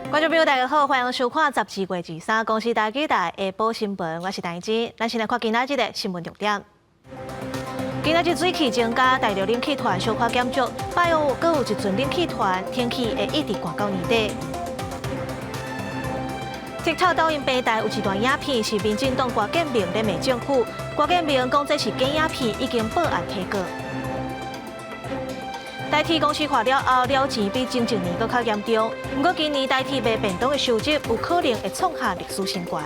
觀眾朋友，大家好，歡迎收看12月23公視台語台下晡新聞，我是陳芝。咱先來看今仔日的新聞重點。今仔日水汽增加，大陸冷氣團小可減弱，拜五閣有一陣冷氣團，天氣會一直寒到年底。TikTok 抖音平台有一段影片是民進黨郭建明咧罵政府，郭建明講這是假影片，已經報案提告。台鐵公司化了後，了錢比前一年閣較嚴重。毋過今年台鐵賣便當的收入有可能會創下歷史新高。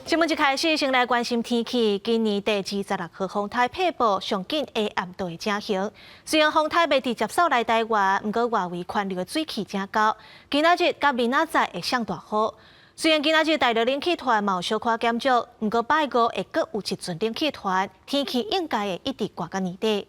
新聞一開始，先來關心天氣。今年第二十六號風颱佩寶上緊下暗就會成型。雖然風颱袂直接掃來台灣，毋過外圍環流的水汽誠厚。今仔日佮明仔載會上大雨。雖然今仔日大陸冷氣團嘛有小可減弱，毋過拜五會閣有一陣冷氣團，天氣應該會一直寒到年底。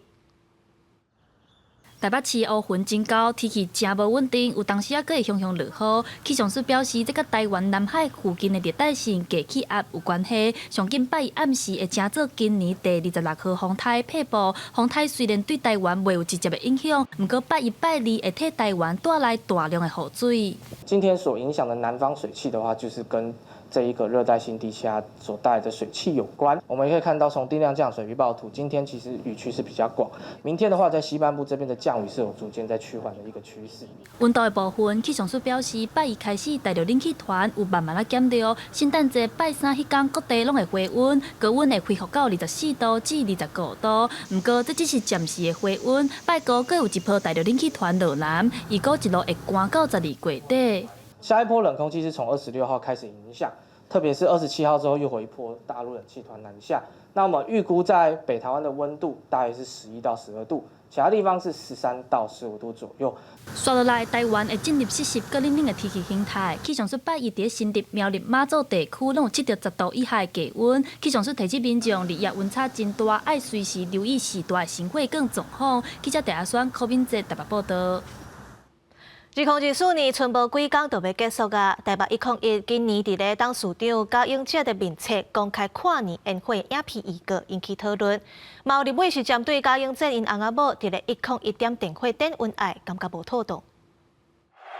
台北市烏雲真厚，天氣誠無穩定，有當時猶閣會雄雄落雨。氣象署表示，這佮台灣南海附近的熱帶性低氣壓有關係。上緊拜一暗時會成做今年第二十六號風颱佩寶。風颱雖然對台灣袂有直接的影響，毋過拜一、拜二會替台灣帶來大量的雨水。今天所影響的南方水汽的話，就是跟這一個熱帶性低氣壓所帶來的水汽有關。我們也可以看到，從定量降水預報圖，今天其實雨區是比較廣。明天的話，在西半部這邊的降雨是有逐漸在趨緩的一個趨勢。溫度的部分，氣象署表示，拜一開始大陸冷氣團有慢慢仔減弱，聖誕節拜三彼工各地攏會回溫，高溫會恢復到24度至25度。毋過這只是暫時的回溫，拜五閣有一波大陸冷氣團落南，預估一路會寒到12月底。下一波冷空氣是從26號開始影響，特別是27號之後又回一波大陸冷氣團南下。那麼預估在北台灣的溫度大約是11到12度，其他地方是13到15度左右。紲落來，台灣會進入濕濕閣冷冷的天氣形態。氣象署拜一佇新竹、苗栗、馬祖地區攏有測著10度以下的低溫。氣象署提醒民眾，日夜溫差真大，愛隨時留意時大心血管狀況。記者鄭阿宣、柯敏哲台北報道。2024年賰無幾工就欲結束啊！台北101今年佇咧董事長賈永哲的面冊公開跨年煙火影片預告，引起討論。嘛有立委是針對賈永哲𪜶翁仔某佇咧101點電火點恩愛，感覺無妥當。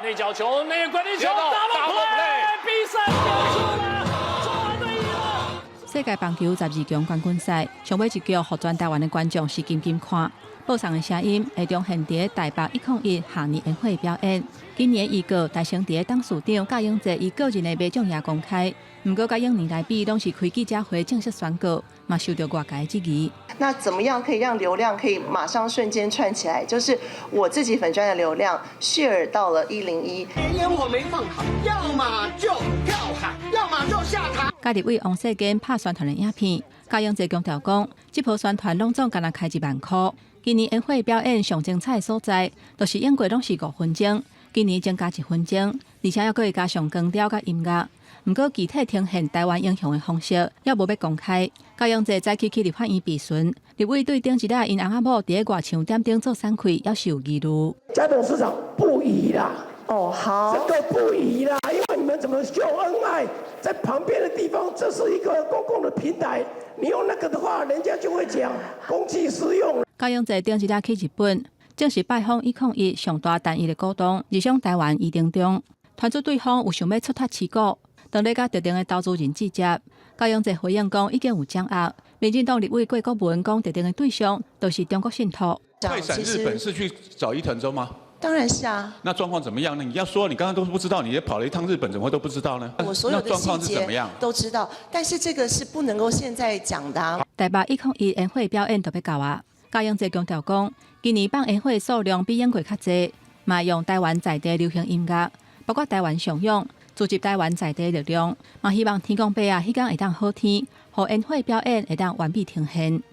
內角球，內關鍵球，double play，比賽結束了，中華隊贏了。世界棒球十二強冠軍賽上尾一局，予全台灣的觀眾是緊緊看。報送的聲音會重現佇台北101跨年煙火表演。今年預告，台成佇董事長賈永哲伊個人的馬掌也公開。毋過，佮往年來比，攏是開記者會正式宣告，嘛受著外界質疑。那怎麼樣可以讓流量可以馬上瞬間串起來？就是我自己粉專的流量 share 到了101。煙火沒放好，要麼就跳海，要麼就下台。佮立委王世堅拍宣傳的影片，賈永哲強調講，這波宣傳攏總干焦開1萬箍。今年煙火表演上精彩的所在，就是往過攏是5分鐘，今年增加1分鐘，而且猶閣會加上光雕佮音樂。毋過具體呈現台灣英雄的方式，猶無欲公開。賈永哲早起去立法院備詢，立委對頂一日𪜶翁仔某佇咧外牆點燈做散開，猶是有疑慮。賈董事長不宜啦，哦好，這個不宜啦，因為你們怎麼秀恩愛，在旁邊的地方，這是一個公共的平台，你用那個的話，人家就會講公器私用。賈永哲頂一日去日本，正式拜訪101上大單一的股東，日商台灣余承東，傳出對方有想欲出脫持股，當咧佮特定的投資人接觸。賈永哲回應講已經有掌握，民進黨立委郭國文講特定的對象都是中國信託。快閃日本是去找伊藤忠嗎？當然是啊。那狀況怎麼樣呢？你要說你剛剛都不知道，你也跑了一趟日本，怎麼會都不知道呢？我所有的細節都知道，但是這個是不能夠現在講的啊。台北101煙火表演就欲到啊！賈永哲強調講，今年放煙火數量比往過較濟，嘛用台灣在地流行音樂，包括台灣上勇，聚集台灣在地力量，嘛希望天公伯啊，彼工會當好天，予煙火表演會當完美呈現。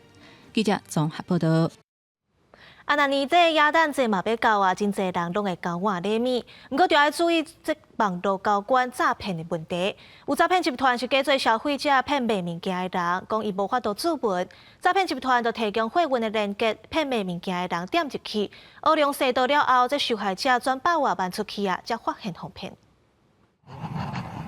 記者綜合報道。啊，若年底耶誕節嘛欲到啊，真濟人攏會交換禮物。毋過，著愛注意這網路交關詐騙的問題。有詐騙集團是假做消費者騙賣物件的人，講伊無法度注文。詐騙集團就提供貨運的連結，騙賣物件的人點入去，烏龍踅到了後，這受害者轉百外萬出去啊，才發現予騙。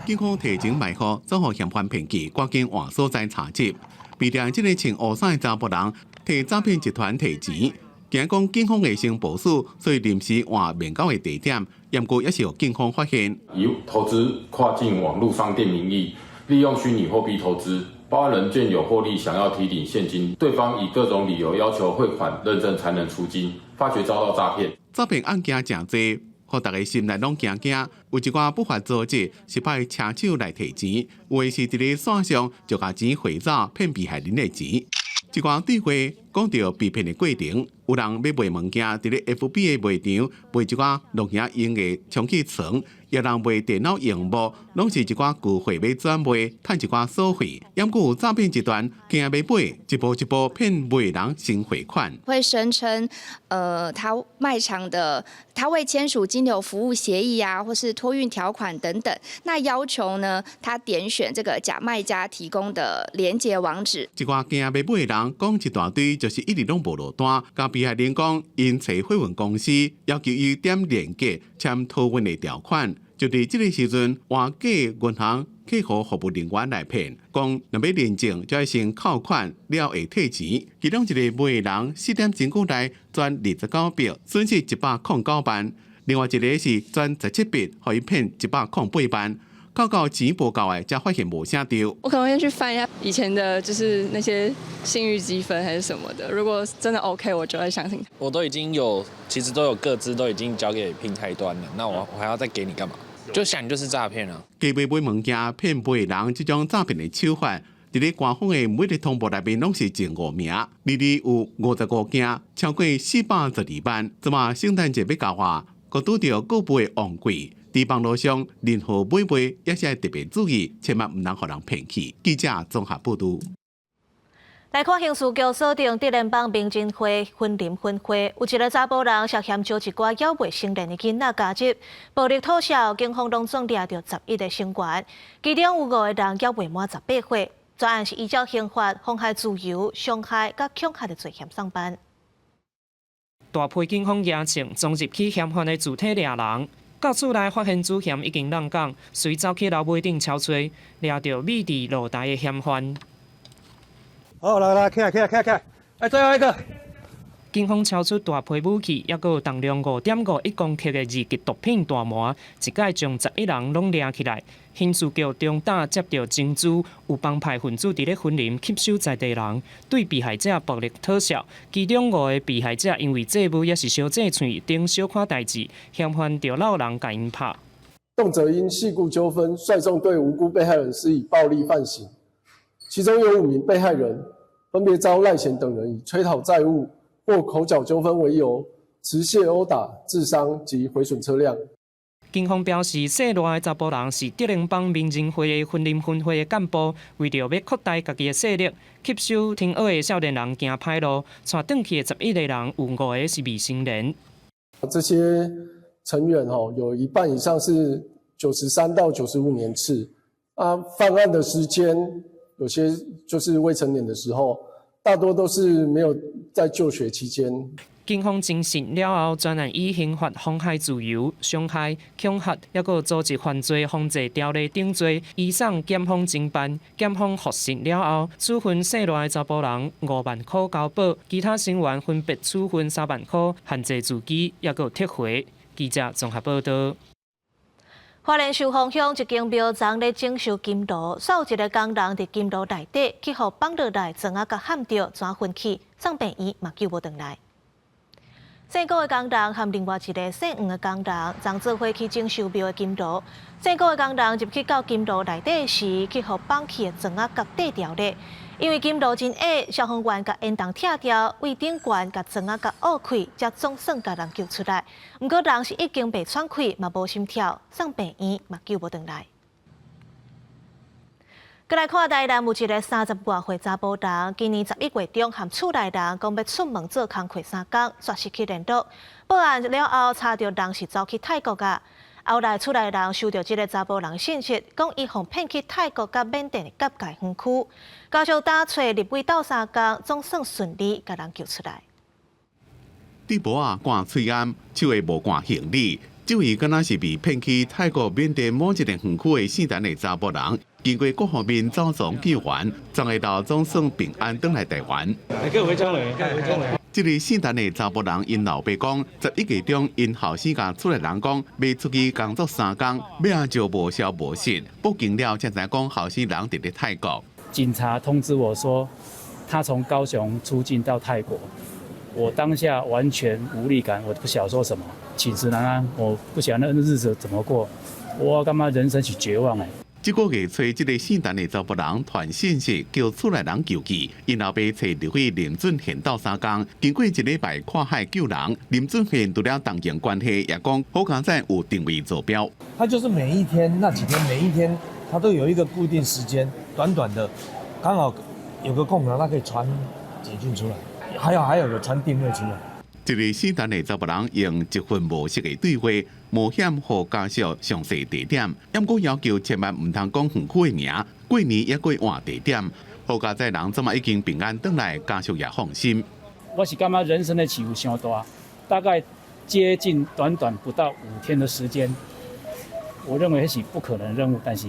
警方提前埋伏，遭予嫌犯騙去，趕緊換所在查緝。被掠這个穿烏衫的查埔人，替詐騙集團提錢。驚講警方會先部署，所以臨時換面交的地點，毋過也是予警方發現。以投資跨境網路商店名義，利用虛擬貨幣投資，報案人見有獲利，想要提領現金，對方以各種理由要求匯款認證才能出金，發覺遭到詐騙。詐騙案件誠濟，予逐家心內攏驚驚。有一寡不法組織是派車手來提錢，有的是佇咧線上就共錢匯走騙被害人的錢。一寡對話講著被騙的過程，有人欲賣物件，佇咧 FB 的賣場賣一寡露營用的充氣床，也有人賣電腦螢幕，攏是一寡舊貨欲轉賣，趁一寡所費。猶閣有詐騙集團驚欲買，一步一步騙買人先匯款。會聲稱，他賣場的他未簽署金流服務協議啊，或是托運條款等等，那要求呢，他點選這個假賣家提供的連結網址。一寡驚欲買的人講一大堆，就是一直攏無落單。共被害人講，𪜶揣貨運公司要求伊點連結簽托運的條款。就佇這个時陣，換假銀行客戶服務人員來騙，講若欲認證，就愛先扣款了會退錢。其中一个買人4點鐘久內轉29筆，損失109萬；另外一个是轉17筆，予伊騙108萬。扣到錢無夠的，才發現無啥著。我可能會先去翻一下以前的，就是那些信譽積分還是什麼的。如果真的 OK，我就會相信。我都已經有，其實都有個資都已經交給平台端了，那我還要再給你幹嘛？就想就是詐騙啊！假買買物件騙買人這種詐騙的手法，佇咧官方的每日通報內面攏是前五名，年年有55件，超過412萬。這馬聖誕節欲到啊，閣拄著購物的旺季，佇網路上任何買賣也是愛特別注意，千萬毋通予人騙去。記者綜合報導。來看刑事局鎖定竹聯幫名人會雲林分會，有一个查埔人涉嫌招一寡猶未成年的囡仔加入，暴力討潲，警方攏總掠著11个成員，其中有五个人猶未滿18歲，專案是依照刑法妨害自由、傷害佮恐嚇的罪嫌送辦。大批警方嚴懲衝入去嫌犯的住體掠人，到厝內發現主嫌已經挵工，隨走去樓尾頂搜揣，掠著匿佇露台的嫌犯。好，來來，起來起來起來起來，哎，最後一個。警方搜出大批武器，抑閣有重量5.51公克的二級毒品大麻，一擺將11人攏掠起來。刑事局中晝接著情資，有幫派分子佇咧雲林吸收在地人，對被害者暴力討潲。其中五个被害者因為債務抑是相借喙等小可代誌，嫌犯就摎人共𪜶拍。動輒因細故糾紛，率眾對無辜被害人施以暴力犯行，其中有五名被害人分別遭賴顯等人以催討債務或口角糾紛為由，持械毆打、致傷及毀損車輛。警方表示，姓賴的查埔人是竹聯幫名人會的雲林分會的幹部，為著欲擴大家己的勢力，吸收聽學的少年人行歹路，帶轉去的11個人有五個是未成年。這些成員吼，有一半以上是93到95年次，啊，犯案的時間有些就是未成年的時候，大多都是沒有在就學期間。警方偵訊了後，專案以刑法妨害自由、傷害、恐嚇，抑閣組織犯罪防治條例等罪，移送檢方偵辦。檢方核實了後，處分姓賴的查埔人5萬箍交保，其他成員分別處分3萬箍，限制住居，抑閣撤回。記者綜合報導。花蓮壽豐鄉一間廟昨咧整修金爐，煞有一个工人佇金爐內底去予放落來，磚仔共焊著，轉昏去，送病院嘛救無轉來。姓郭的工人和另外一个姓黃的工人，昨做伙去整修廟的金爐。姓郭的工人入去到金爐內底時，去予放去的磚仔共綴著咧。因為金爐真矮，消防員共煙筒拆掉，對頂懸共磚仔共挖開，才總算共人救出來。毋過人是已經袂喘氣，嘛無心跳，送病院嘛救無轉來。閣來看台南有一个30外歲查埔人，今年11月中和厝內人講欲出門做工課3工，煞失去聯絡。報案了後，查著人是走去泰國矣。後來厝內人收著這个查埔人信息，講伊予騙去泰國佮緬甸的結界園區，家屬打揣立委鬥相共，總算順利共人救出來。豬婆仔掛喙罨，手下無掛行李，這位敢若是被騙去泰國緬甸某一個園區的姓陳的查埔人，經過各方面走傱救援，昨下晝總算平安轉來台灣。你跟回家了，跟回家了。這个姓陳的查埔人𪜶老爸講，11月中𪜶後生共厝內人講，欲出去工作3工，尾仔就無消無息。報警了才知講後生人佇咧泰國。警察通知我說，他從高雄出境到泰國，我當下完全無力感，我不曉得說什麼，寢食難安，我不曉得那日子怎麼過，我感覺人生是絕望誒。這個月初，這个姓陳的查埔人傳信息叫厝內人救去，𪜶老爸揣立委林俊憲鬥相共，經過一禮拜跨海救人，林俊憲除了同情關係，也講好佳哉有定位座標。他就是每一天那幾天，每一天他都有一個固定時間，短短的，剛好有個空檔，他可以傳簡訊出來，還有個傳定位出來。這个姓陳的查埔人用一份模式的對話，冒險予家屬詳細地點，毋過要求千萬毋通講園區的名，過年猶閣換地點。好佳哉人這馬已經平安轉來，家屬也放心。我是感覺人生的起伏傷大，大概接近短短不到5天的時間，我認為是不可能任務，但是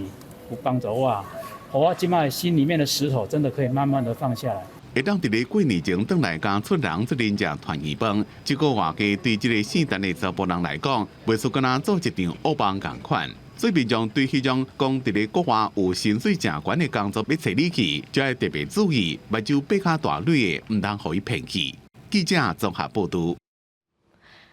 有幫助我，我這馬心裡面的石頭真的可以慢慢的放下來。會當佇咧過年前轉來共厝人做陣食團圓飯，這個話題對這个姓陳的查埔人來講，袂輸敢若做一場噩夢仝款。所以民眾對彼種講佇咧國外有薪水誠懸的工作欲揣你去，就愛特別注意，目睭擘較大蕊的，毋通予伊騙去。記者綜合報導。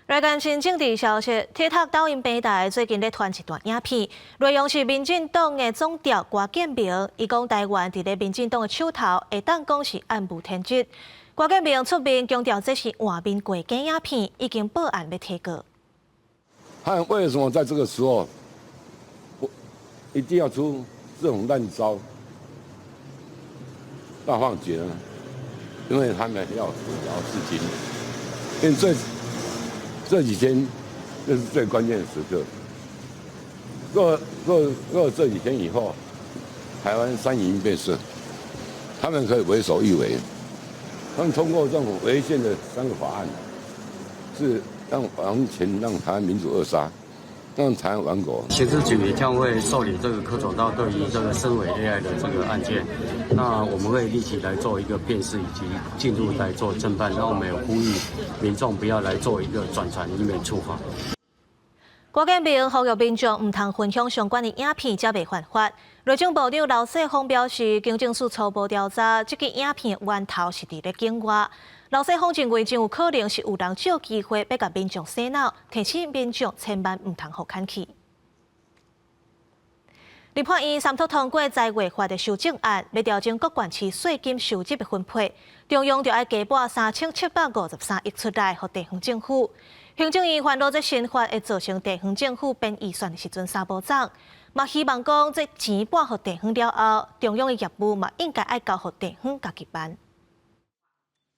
來關心政治消息，鐵塔抖音平台最近咧傳一段影片，內容是民進黨的總召郭建明，伊講台灣佇咧民進黨的手頭，會當講是暗無天日。郭建明出面強調，這是換面過假影片，已經報案欲提告。他為什麼在這個時候，我一定要出這種爛招、大放厥呢？因為他們要混淆視聽，因為這幾天這是最關鍵的時刻。若這幾天以後，台灣三贏變色，他們可以為所欲為。他們通過這種違憲的三個法案，是讓完全讓台灣民主扼殺，讓台灣亡國。刑事局也將會受理這個柯總召對於這個深偽 AI 的這個案件，那我們會立即來做一個辨識以及進入來做偵辦。那我們也呼籲民眾不要來做一個轉傳，以免觸法。郭建明呼籲民眾毋通分享相關的影片，才袂犯法。內政部長劉世鋒表示，警政署初步調查，這個影片源頭是佇咧境外。劉世鋒認為，真有可能是有人藉機會欲共民眾洗腦，提醒民眾千萬毋通予牽去。立法院三讀通過財劃法的修正案，欲調整各縣市稅金收入的分配，中央就愛加撥3753億出來，予地方政府。行政院煩惱這新法會造成地方政府編預算的時陣三步走，嘛希望講這錢撥予地方了後，中央的業務嘛應該愛交予地方家己辦。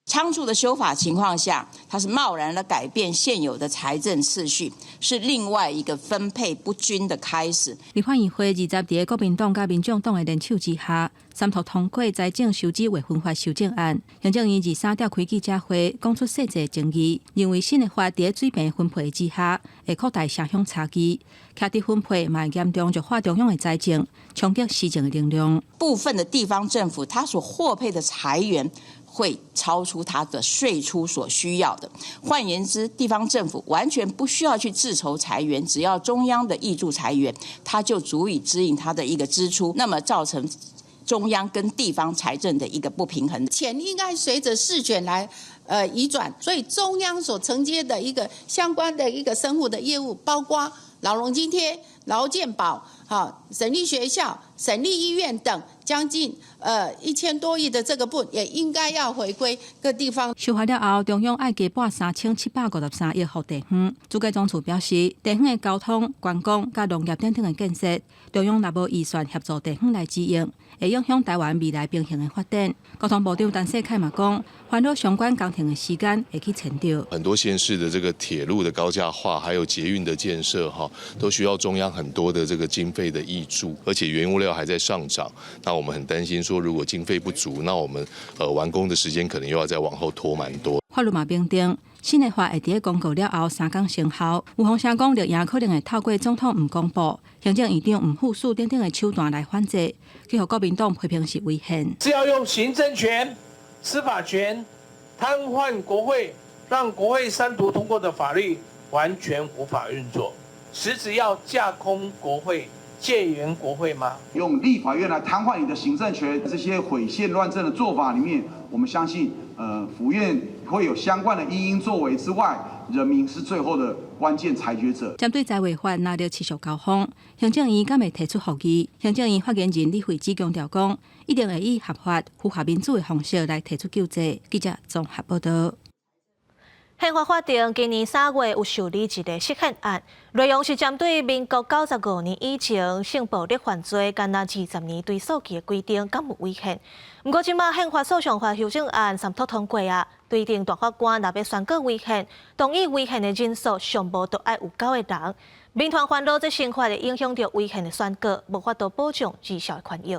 倉促的修法情況下，它是貿然的改變現有的財政次序，是另外一個分配不均的開始。立法院會20佇國民黨佮民眾黨的聯手之下，三讀通過財政收支劃分法修正案。行政院23召開記者會，講出細節爭議，認為新的法佇水平分配之下，會擴大城鄉差距，徛佇分配嘛會嚴重弱化中央的財政，衝擊施政的能量。部分的地方政府，它所獲配的財源會超出它的稅出所需要的。換言之，地方政府完全不需要去自籌財源，只要中央的挹注財源，它就足以支應它的一個支出。那麼造成中央跟地方財政的一個不平衡。錢應該隨着事權來移轉，所以中央所承接的一個相關的一個生活的業務，包括老農津貼、勞健保、哈省立學校、省立醫院等，將近1000多億的這個部分，也應該要回歸各地方。修法了後，中央愛加撥3753億予地方。主計總處表示，地方的交通、觀光、佮農業等等的建設，中央若無預算協助地方來支應，會影響台灣未來平衡的發展。交通部長陳世凱嘛講，煩惱相關工程的時間會去延著。很多縣市的這個鐵路的高架化，還有捷運的建設，哈，都需要中央很多的這個經費的挹注，而且原物料還在上漲。那我們很擔心說，如果經費不足，那我們完工的時間可能又要再往後拖蠻多。法律嘛明定，新的法會佇公告了後3工生效。有風聲講，綠營可能會透過總統毋公布、行政院長毋副署等等的手段來反制，去予國民黨批評是違憲。是要用行政權、司法權、癱瘓國會，讓國會三讀通過的法律完全無法運作，實質要架空國會、戒嚴國會嗎？用立法院來癱瘓你的行政權，這些毀憲亂政的做法裡面，我們相信，府院會有相關的因應作為之外，人民是最後的關鍵裁決者。針對在違法納入持續交鋒，行政院敢會提出覆議？行政院發言人李慧芝強調講，一定會以合法、符合民主的方式來提出救濟。記者綜合報道。憲法法庭今年3月有受理一個釋憲案，內容是針對民國95年以前性暴力犯罪，干焦20年追訴期的規定，敢有違憲？毋過，這馬憲法訴訟法修正案三讀通過啊，規定大法官若欲宣告違憲，同意違憲的人數上無都愛有九個人。民團煩惱這新法會影響著違憲的宣告，無法度保障兒少的權益。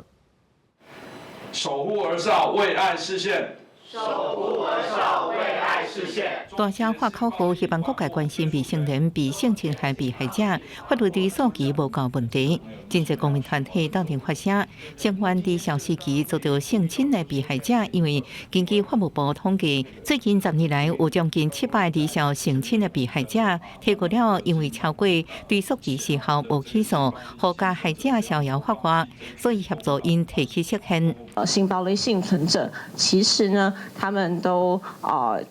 守護兒少，為愛釋憲。守護兒少，為愛釋憲。大聲喊口號，希望各界關心未成年被性侵害被害者法律追訴期無夠問題。真濟公民團體鬥陣發聲，相關佇少時期遭到性侵的被害者，因為根據法務部統計，最近10年來有將近700兒少性侵的被害者提告了，因為超過追訴期時效無起訴，予加害者逍遙法外，所以協助𪜶提起釋憲。性暴力倖存者其實呢，他們都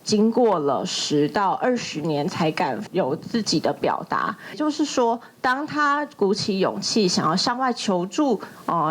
經過了10到20年才敢有自己的表達，就是說，當他鼓起勇氣想要向外求助，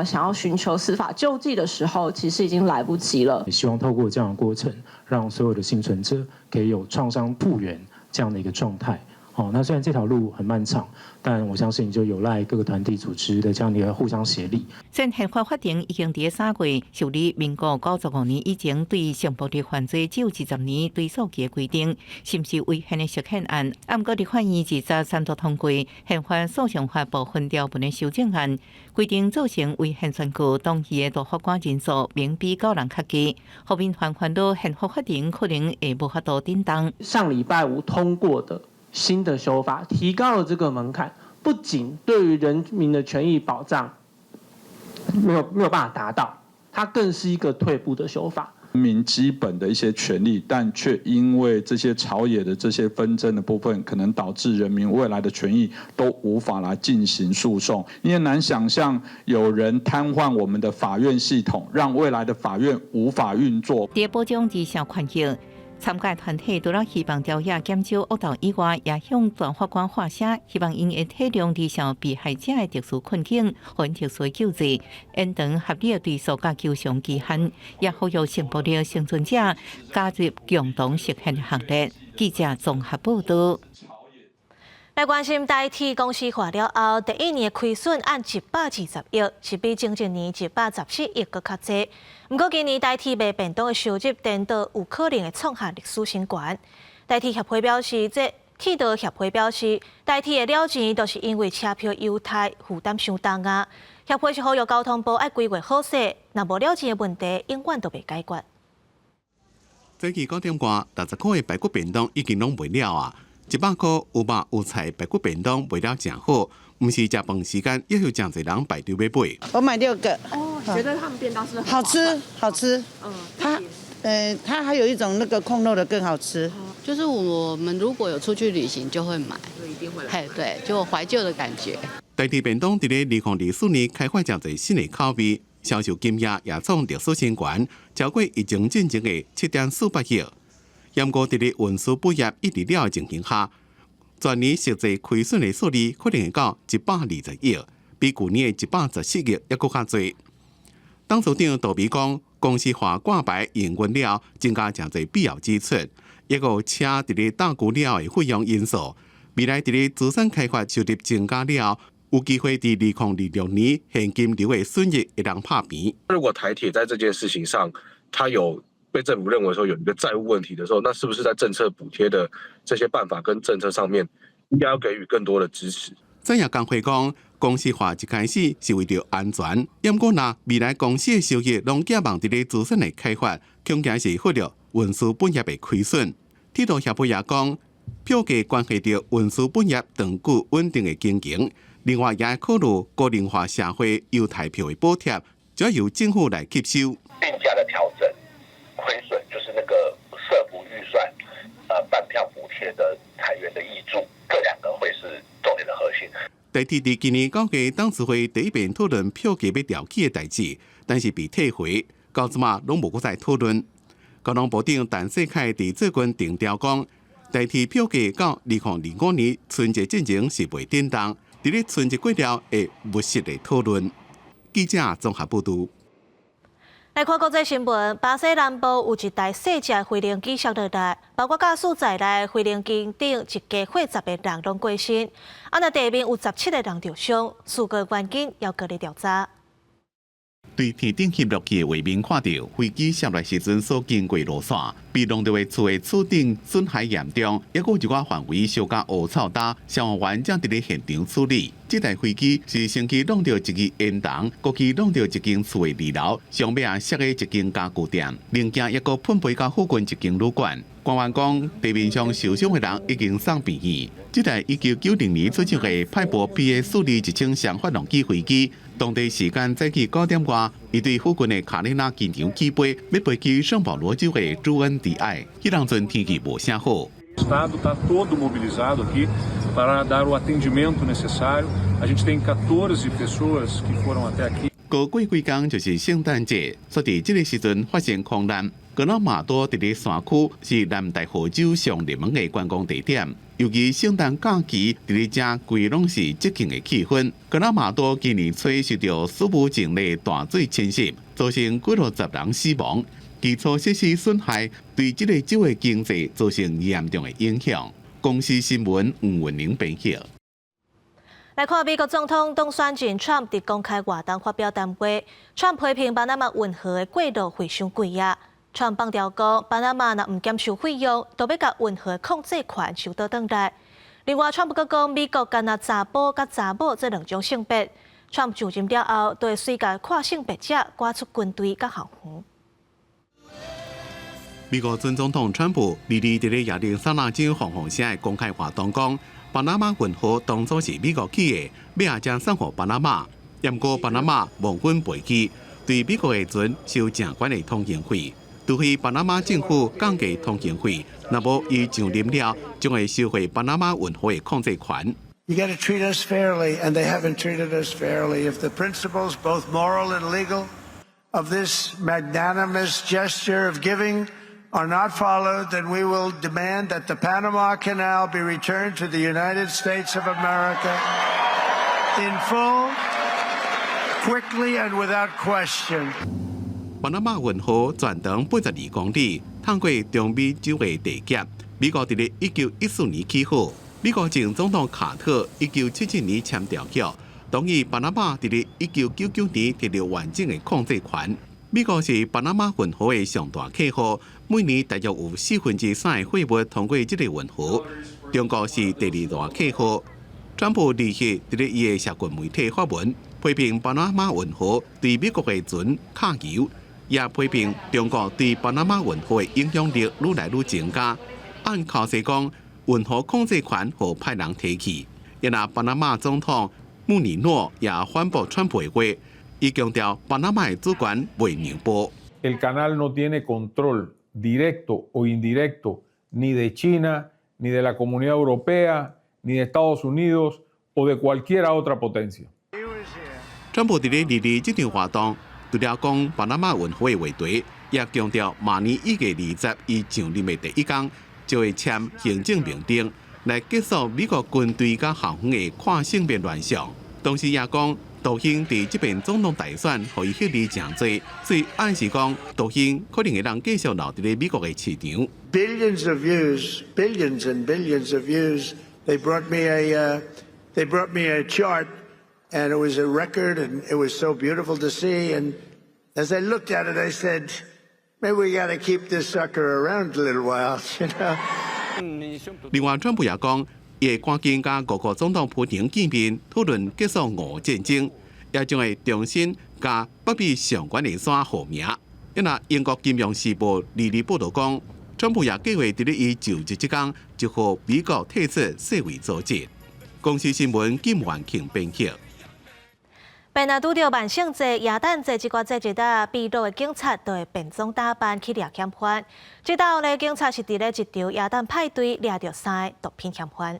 想要尋求司法救濟的時候，其實已經來不及了。希望透過這樣的過程，讓所有的倖存者可以有創傷復原這樣的一個狀態。哦，那雖然這條路很漫長，但我相信就有賴各個團體組織的這樣的一個互相協力。雖然憲法法庭已經佇3月受理民國95年以前對性暴力犯罪只有20年追訴期的規定，是毋是違憲的釋憲案？毋過立法院23讀通過憲法訴訟法部分條文的修正案，規定造成違憲宣告同意的大法官人數免比九人較低，予民團煩惱憲法法庭可能會無法度振動。上禮拜五通過的新的修法提高了這個門檻，不僅對於人民的權益保障沒有辦法達到，它更是一個退步的修法。人民基本的一些權利，但卻因為這些朝野的這些紛爭的部分，可能導致人民未來的權益都無法來進行訴訟。你也難想象有人癱瘓我們的法院系統，讓未來的法院無法運作。佇保障兒少權益。參加團體除了希望朝野減少惡鬥以外，也向大法官發聲，希望𪜶會體諒兒少被害者的特殊困境，予𪜶特殊救濟，延長合理的追訴佮求償期限，也呼籲性暴力倖存者加入共同釋憲行列。記者綜合報道。來關心台鐵公司化了後，第一年虧損按120億，是比前一年114億閣較濟。毋過今年台鐵賣便當的收入，顛倒有可能會創下歷史新高。台鐵協會表示，這鐵道協會表示，台鐵會了錢，都是因為車票優待負擔傷重啊。協會是呼籲交通部愛規劃好勢，若無了錢的問題，永遠都袂解決。早起9點外，60箍的排骨便當已經攏賣了啊！100箍有肉有菜排骨便當賣了誠好，毋是食飯時間，也有誠濟人排隊欲買。我買六個。哦，覺得他們便當是好吃，好吃。嗯，它還有一種那個爌肉的更好吃。就是我們如果有出去旅行，就會買。就一定會來。嘿，對，就懷舊的感覺。台鐵便當佇咧2024年開發誠濟新的口味，銷售金額也創歷史新高，超過疫情進前的7.48億。毋過佇咧運輸本業一直了的情形下，全年實際虧損的數字可能會到120億，比舊年的114億猶閣較濟。董事長杜比講，公司化掛牌營運了，增加誠濟必要支出，抑閣有車佇咧搭舊了的費用因素，未來佇咧資產開發收入增加了，有機會佇2026年現金流的損益會當拍平。如果台鐵在這件事情上，它有被政府認為說有一個債務問題的時候，那是不是在政策補貼的這些辦法跟政策上面，應該要給予更多的支持？產業工會講，公司化一開始是為著安全，毋過若未來公司的收益攏寄望佇咧資產的開發，恐驚是忽略運輸本業的虧損。鐵道協會也講，票價關係著運輸本業長久穩定的經營，另外也考慮高齡化社會優待票的補貼，主要由政府來吸收。定價的調整，虧損就是那個設鐵的財源的挹注，這兩個會是重點的核心。台鐵佇今年9月董事會第一遍討論票價欲調起的代誌，但是被退回，到這馬攏無閣再討論。交通部長陳世凱佇最近定調講，台鐵票價到2025年春節進前是袂振動，佇咧春節過了會務實的討論。記者綜合報導。來看國際新聞，巴西南部有一台細隻飛行機摔落來，包括駕駛在內，飛行機頂一家伙10個人攏過身，啊，若地面有17個人著傷，事故原因猶閣咧調查。對天頂翕落去的畫面看著，飛機摔落時陣所經過路線，被弄著的厝的厝頂損害嚴重，抑閣有一寡範圍燒甲烏臭焦，消防員正佇咧現場處理。這台飛機是先去挵著一支煙囱，閣去挵著一間厝的二樓，上尾仔摔佇一間家具店，零件抑閣噴飛到附近一間旅館。官員講，地面上受傷的人已經送病院。這台1990年出廠的派珀 PA 421千雙發動機飛機，當地時間早起9點外，伊對附近的卡列納機場起飛，欲飛去聖保羅州的朱恩迪埃。彼當陣天氣無啥好。 Estado está todo mobilizado aqui para dar o atendimento necessário. A gente tem 14 pessoas que foram até aqui. 閣過幾工就是聖誕節，煞佇這个時陣發生空難。格拉馬多佇咧山區是南大河州上熱門的觀光地點，尤其聖誕假期佇咧遮規攏是節慶的氣氛。格拉馬多今年初受著史無前例大水侵襲，造成幾落十人死亡，基礎設施損害對這个州的經濟造成嚴重的影響。公視新聞吳文玲編譯。來看美國總統當選人川普佇公開活動發表談話，川普批評巴拿馬運河的過路費傷貴啊。川普放調講，巴拿馬若毋減收費用，就欲共運河控制權收倒轉來。另外，川普閣講美國干焦查埔佮查某這兩種性別。川普上任了後，就會隨共跨性別者趕出軍隊佮校園。美國前總統川普二二佇咧亞利桑那州鳳凰城的公開活動講，巴拿馬運河當初是美國起的，尾仔才送予巴拿馬。毋過巴拿馬忘本背棄，對美國的船收誠懸的通行費。除非巴拿馬政府降低通行費，若無伊上任了，將會收回巴拿馬運河的控制權。 You got to treat us fairly, and they haven't treated us fairly. If the principles, both moral and legal, of this magnanimous gesture of giving are not followed, then we will demand that the Panama Canal be returned to the United States of America in full, quickly, and without question. 巴拿馬運河全長82公里，通過中美洲的地峽。美國佇咧1914年起好，美國前總統卡特1977年簽條約，同意巴拿馬佇咧1999年得著完整的控制權。美國是巴拿馬運河的上大客戶，每年大約有3/4的貨物通過這个運河。中國是第二大客戶。川普二日佇咧伊的社群媒體發文，批評巴拿馬運河對美國的船卡油，也批評中國對巴拿馬運河的影響力愈來愈增加。按口勢講，運河控制權予歹人提去。若巴拿馬總統穆尼諾也反駁川普的話，伊強調巴拿馬的主權袂讓步。 El canal no tiene control directo o indirecto ni de China, ni de la Comunidad Europea, ni de Estados Unidos o de cualquier otra potencia。川普佇咧二二這場活動，除了講巴拿馬運河的話題，也強調明年1月20伊上任的第一工，就會簽行政命令來結束美國軍隊佮校園的跨性別亂象。同時也講，杜興佇這遍總統大選予伊獲利誠濟，所以暗示講杜興可能會當繼續留佇咧美國的市場。 Billions of views, billions and billions of views. They brought me a chart, and it was a record, and it was so beautiful to see. And as I looked at it, I said, maybe we got to keep this sucker around a little while, you know. 另外，川普也講，伊會趕緊佮俄國總統普廷見面，討論結束俄烏戰爭，也將會重新共北美上懸的山號名。若英國金融時報二二報導講，川普也計劃佇咧伊就職這工就予美國退出世衛組織。公視新聞金元慶編譯。若拄著萬聖節、耶誕節這寡節日啊，秘魯的警察就會變裝打扮去掠嫌犯。這道呢，警察是佇咧一場耶誕派對掠著三个毒品嫌犯。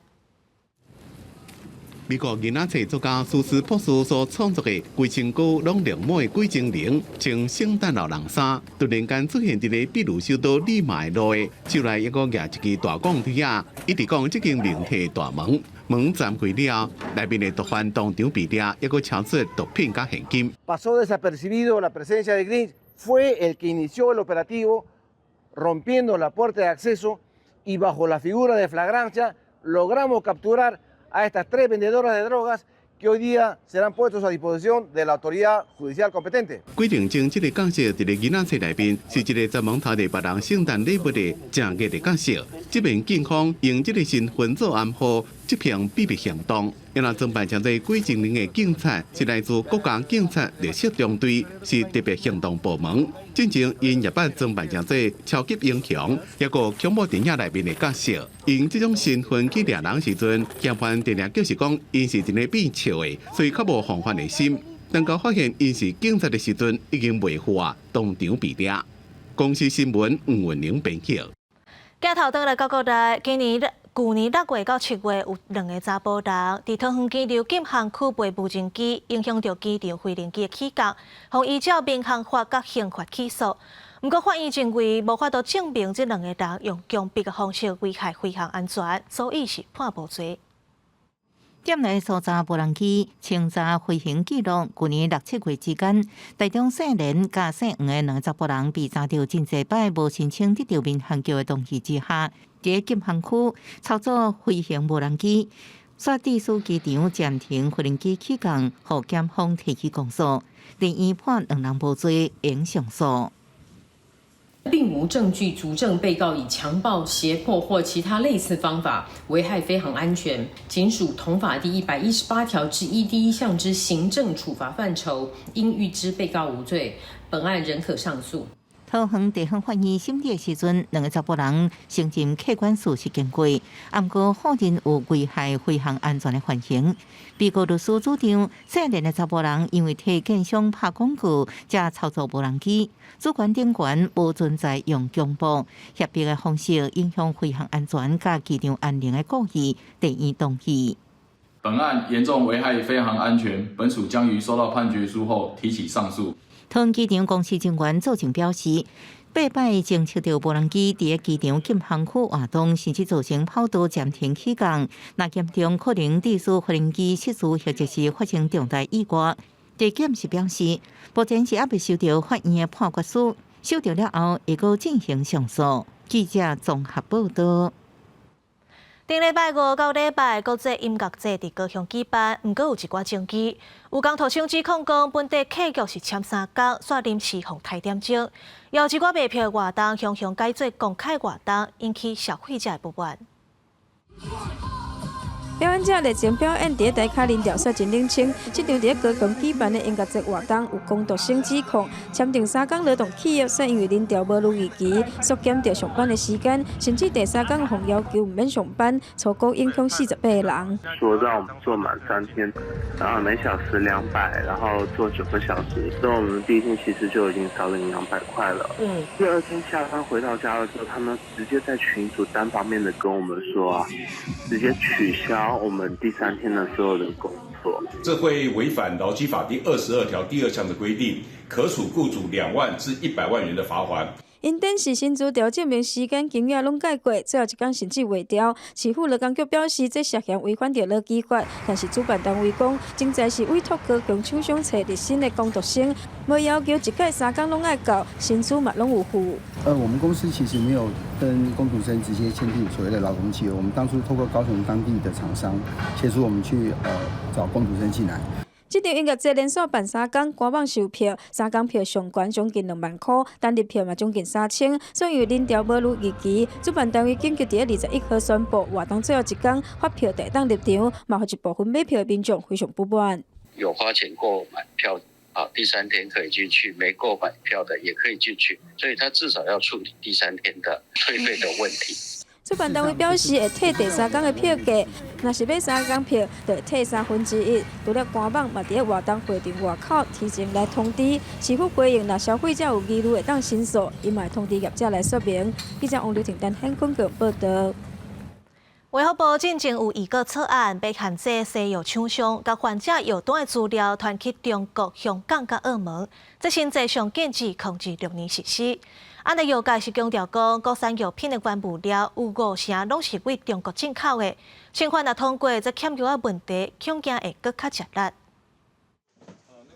美國囡仔冊作家蘇斯博士所創作的規身軀攏絨毛的鬼精靈，穿聖誕老人衫，突然間出現佇咧秘魯首都利馬的路的，手內猶閣舉一支大鋼錘仔，一直講這間靈體大門，門暫開了，內面的毒販當場被掠，猶閣抄出毒品佮現金。 Pasó desapercibido la presencia de Grinch, fue el que inició el operativo, rompiendo la puerta de acceso y bajo la figura de flagrancia logramos capturar a estas tres vendedoras de drogas que hoy día serán puestos a disposición de la autoridad judicial competente。鬼靈精這个角色佇咧囡仔冊內面是一个專門偷提別人聖誕禮物的正惡的角色。這面警方用這个身份做暗號，執行秘密行動。因為裝扮成這鬼精靈的警察是來自國家警察綠色中隊，是特別行動部門。進前𪜶也捌裝扮成這超級英雄，抑閣恐怖電影內面的角色，用這種身份去掠人時陣，嫌犯定定就是講𪜶是佇咧變笑的，所以較無防範的心。當𪜶發現𪜶是警察的時陣，已經袂赴啊，當場被掠。公視新聞吳文玲編輯。鏡頭轉來到國內，今年舊年6月到7月有兩个查埔人佇桃園機場禁航區飛無人機，影響著機場飛行機的起降，予依照民航法佮刑法起訴。毋過法院認為無法度證明這兩个人用強迫的方式危害飛行安全，所以是判無罪。店內搜查無人機，清查飛行記錄。舊年6、7月之間，台中姓連佮姓黃的兩个查埔人被查著真濟擺無申請得著民航局的同意之下，佇禁航區操作飛行無人機，煞致使機場暫停飛行機起降，予檢方提起公訴，法院判兩人無罪，應上訴。並無證據足證被告以強暴、脅迫或其他類似方法危害飛航安全，僅屬同法第118條之一第一項之行政處罰範疇，應諭知被告無罪。本案仍可上訴。桃園地方法院審理的時陣，兩个查埔人承認客觀事實經過，毋過否認有危害飛行安全的犯行。被告律師主張，姓連的查埔人因為替建商拍廣告，才操作無人機，主觀頂懸無存在用強暴、脅迫的方式影響飛行安全佮機場安寧的故意，地院同意。本案嚴重危害飛航安全，本署將於收到判決書後提起上訴。桃園機場公司人員作證表示，八擺偵測著無人機佇機場禁航區活動，甚至造成跑道暫停起降，若嚴重可能致使飛行機失事或者是發生重大意外。地檢是表示，目前是猶未收著法院的判決書，收著了後會閣進行上訴。記者綜合報道。頂禮拜五到禮拜國際音樂節佇高雄舉辦，毋過有一寡爭議。有工讀生指控講，本地客局是簽三工，煞臨時予刣點鐘。有一寡賣票的活動，雄雄改做公開活動，引起消費者的不滿。表演者熱情表演，佇台跤人潮煞真冷清。這場佇高雄舉辦的音樂節活動，有工讀生指控，簽訂三工勞動契約，煞因為人潮無如預期，縮減著上班的時間，甚至第三工予要求毋免上班，初步影響48個人。說讓我們做滿3天，然後每小時200，然後做9個小時。所以我們第一天其實就已經少領200塊了。第二天下班回到家的時候，他們直接在群組單方面的跟我們說啊，直接取消我們第三天的所有的工作。這會違反勞基法第22條第二項的規定，可處雇主2萬至100萬元的罰鍰。𪜶展示薪資調證明時間金額攏改過，最後一工甚至袂調。市府勞工局表示，這涉嫌違反著勞基法，但是主辦單位講，真濟是委託高雄廠商揣日薪的工讀生，無要求一屆三工攏愛到，薪資嘛攏有付。我們公司其實沒有跟工讀生直接簽訂所謂的勞工契約，我們當初透過高雄當地的廠商協助我們去找工讀生進來。這場音樂節連續辦三工，官網售票，三工票上懸將近2萬箍，單日票嘛將近3000。所以人潮無如預期，主辦單位緊急佇21號宣布活動最後一工發票會當入場，嘛予一部分買票的民眾非常不滿。有花錢購買票啊，第三天可以進去；沒購買票的也可以進去，所以他至少要處理第三天的退費的問題。主辦單位表示會退第三工的票價，若是買三工票，就會退1/3。除了官網，嘛佇活動會場外口提前來通知。市府回應，若消費者有疑慮，會當申訴，伊嘛會通知業者來說明。記者王劉婷、陳顯坤報道。衛福部進前有預告草案，欲限制西藥廠商共患者藥單的資料傳去中國、香港佮澳門，這新制上緊至2026年實施。按呢藥界是強調講，國產藥品的原物料有五成攏是對中國進口的，新法若通過，這欠藥的問題恐驚會閣較食力。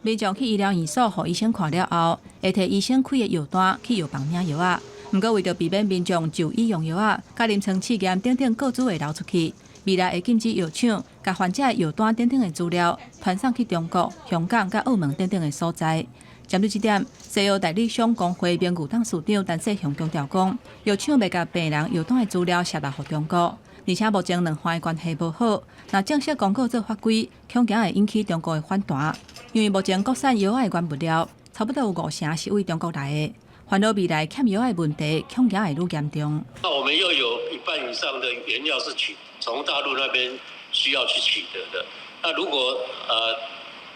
民眾去醫療院所，予醫生看了後，會提醫生開的藥單去藥房領藥仔。毋過為著避免民眾就醫用藥仔，佮臨床試驗等等個資會流出去，未來會禁止藥廠共患者藥單等等的資料傳送去中國、香港佮澳門等等的所在。針對這點，西藥代理商公會名譽董事長陳世雄強調講，藥廠袂共病人藥單的資料洩露予中國，而且目前兩岸的關係無好，若正式公告做法規，恐驚會引起中國的反彈。因為目前國產藥仔的原物料差不多有五成是對中國來的。煩惱未來欠藥的問題，恐驚會愈嚴重。那我們又有一半以上的原料是取從大陸那邊需要去取得的。那如果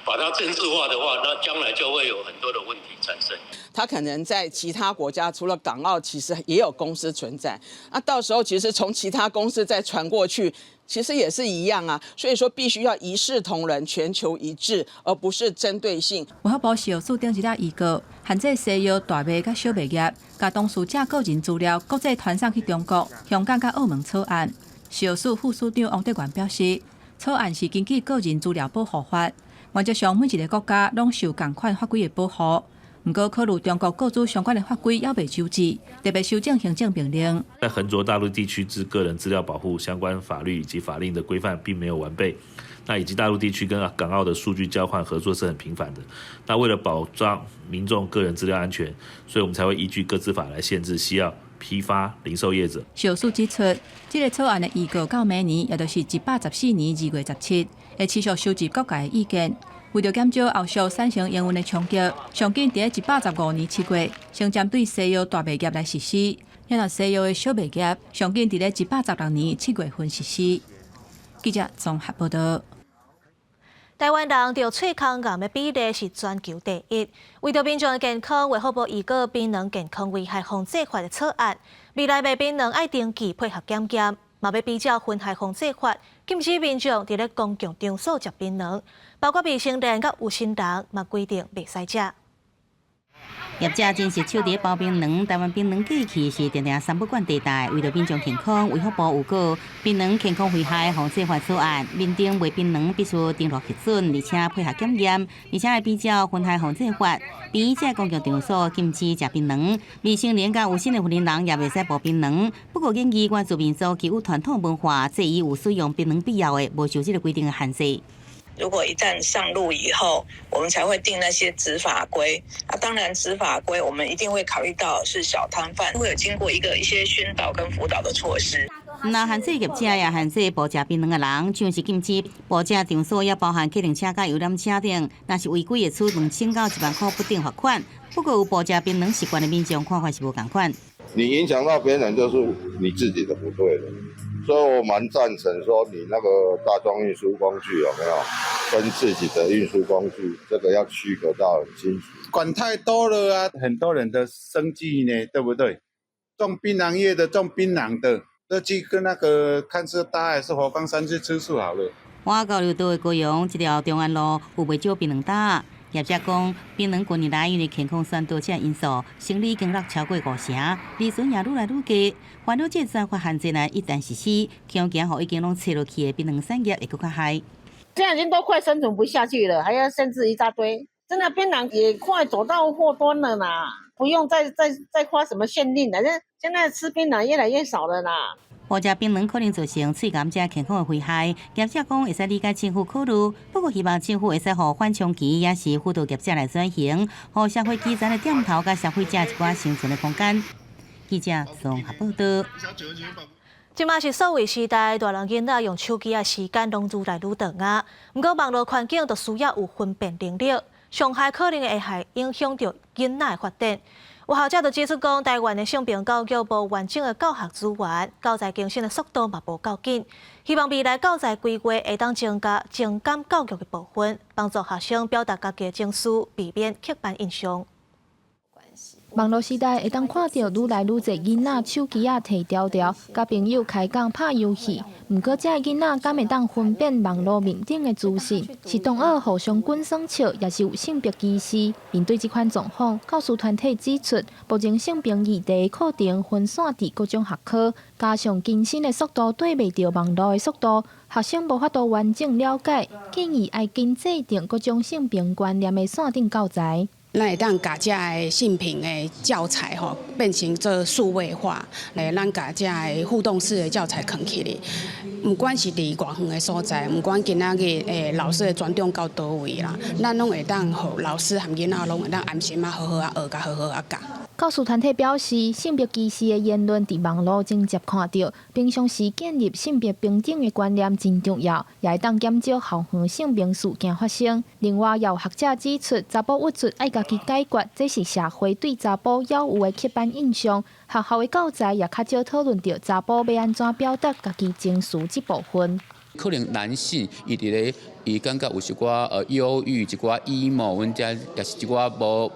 把它政治化的話，那將來就會有很多的問題產生。他可能在其他國家，除了港澳，其實也有公司存在。那到時候其實從其他公司再傳過去，其實也是一樣啊。所以說必須要一視同仁，全球一致，而不是針對性。衛福部食藥署頂一下預告，限制西藥大賣佮小賣業，共當事者個人資料國際傳送去中國、香港佮澳門草案。食藥署副署長王德元表示，草案是根據個人資料保護法，原則上每一个國家攏受仝款法規的保護。毋過考慮中國個資相關的法規猶未周至，特別修正行政命令。在橫濁大陸地區之個人資料保護相關法律以及法令的規範並沒有完備，那以及大陸地區跟港澳的數據交換合作是很頻繁的。那為了保障民眾個人資料安全，所以我們才會依據個資法來限制西藥批發、零售業者。食藥署指出，這个草案的預告到明年，也就是114年2月17，會持續收集各界的意見。為著減少後續產生營運的衝擊，上緊佇115年7月，先針對西藥大賣業來實施，然後西藥的小賣業，上緊佇116年7月份實施。記者綜合報道。台灣人著喙空癌的比例是全球第一。為著民眾的健康，衛福部預告檳榔健康危害防制法的草案，未來賣檳榔愛登記配合檢驗，嘛欲比照薰害防制法，禁止民眾佇咧公共場所食檳榔，包括未成年佮有身人，嘛規定袂使食。業者真是手佇包檳榔，台灣檳榔過去是定定三不管地帶，為著民眾健康，衛福部有告檳榔健康危害防制法草案，明定賣檳榔必須登錄核准，而且配合檢驗，而且會比照薰害防制法，佇這公共場所禁止食檳榔，未成年佮有身的婦人也袂使剝檳榔。不過，建議原住民族具有傳統文化，這伊有使用檳榔必要的，無受這个規定的限制。如果一旦上路以後，我們才會定那些執法規。啊，當然執法規我們一定會考慮到是小攤販，會有經過一個一些宣導跟輔導的措施。若限制業者也限制捕食檳榔的人，像是禁止捕食場所，也包含客運車佮遊覽車等，若是違規會處2000到1萬塊不等罰款。不過有捕食檳榔習慣的民眾看法是無仝款。你影響到別人，就是你自己的不對了。所以我蠻贊成說，你那個大眾運輸工具有沒有跟自己的運輸工具，這個要區隔到很清楚。管太多了啊，很多人的生計呢，對不對？種檳榔葉的，種檳榔的，都去跟那個看是大還是佛光山去吃素好了。我交流道的高雄這條中安路有袂少檳榔擔，業者講，檳榔近年來因為健康酸度這因素，生理已經落超過五成，利潤也愈來愈低。煩惱這專法限制呢，一旦實施，恐驚予已經攏衰落去的檳榔產業會閣較害。現在已經都快生存不下去了，還要限制一大堆，真的檳榔也快走到末端了啦，不用再發什麼限令了。現在吃檳榔越來越少了啦。捕食檳榔可能造成喙癌這健康的危害，業者講會使理解政府考慮，不過希望政府會使予緩衝期，也是輔導業者來轉型，予社會基層的店頭佮消費者一寡生存的空間。記者綜合報道。這馬是數位時代，大人囡仔用手機的時間攏愈來愈長啊。毋過網路環境就需要有分辨能力，傷害可能會害影響著囡仔的發展。有學者就指出講，台灣的性平教育無完整的教學資源，教材更新的速度嘛無夠緊。希望未來教材規劃會當增加情感教育的部分，幫助學生表達家己的情緒，避免刻板印象。網路時代會當看著愈來愈濟囡仔手機仔提牢牢，佮朋友開講拍遊戲。毋過，這个囡仔敢會當分辨網路面頂的資訊，是同學互相滾耍笑，抑是有性別歧視？面對這款狀況，教師團體指出，目前性平議題課程分散佇各種學科，加上更新的速度對袂著網路的速度，學生無法度完整了解，建議愛緊制定各種性平觀念的線頂教材。咱會當共這个性平的教材吼變成做數位化，來咱共這个互動式的教材囥起來。毋管是佇偌遠的所在，毋管今仔日老師的專長到佗位啦，咱攏會當予老師和囡仔攏會當安心啊，好好啊學，共好好啊教。教師團體表示，性別歧視的言論佇網路真濟看著，平常時建立性別平等的觀念真重要，也會當減少校園性平事件發生。另外，也有學者指出，查埔鬱卒愛家己解決，這是社會對查埔猶有的刻板印象。學校的教材也較少討論著查埔欲按怎表達家己情緒這部分。可能男性伊佇咧，伊感覺有一寡憂鬱、一寡 emo，或者也是一寡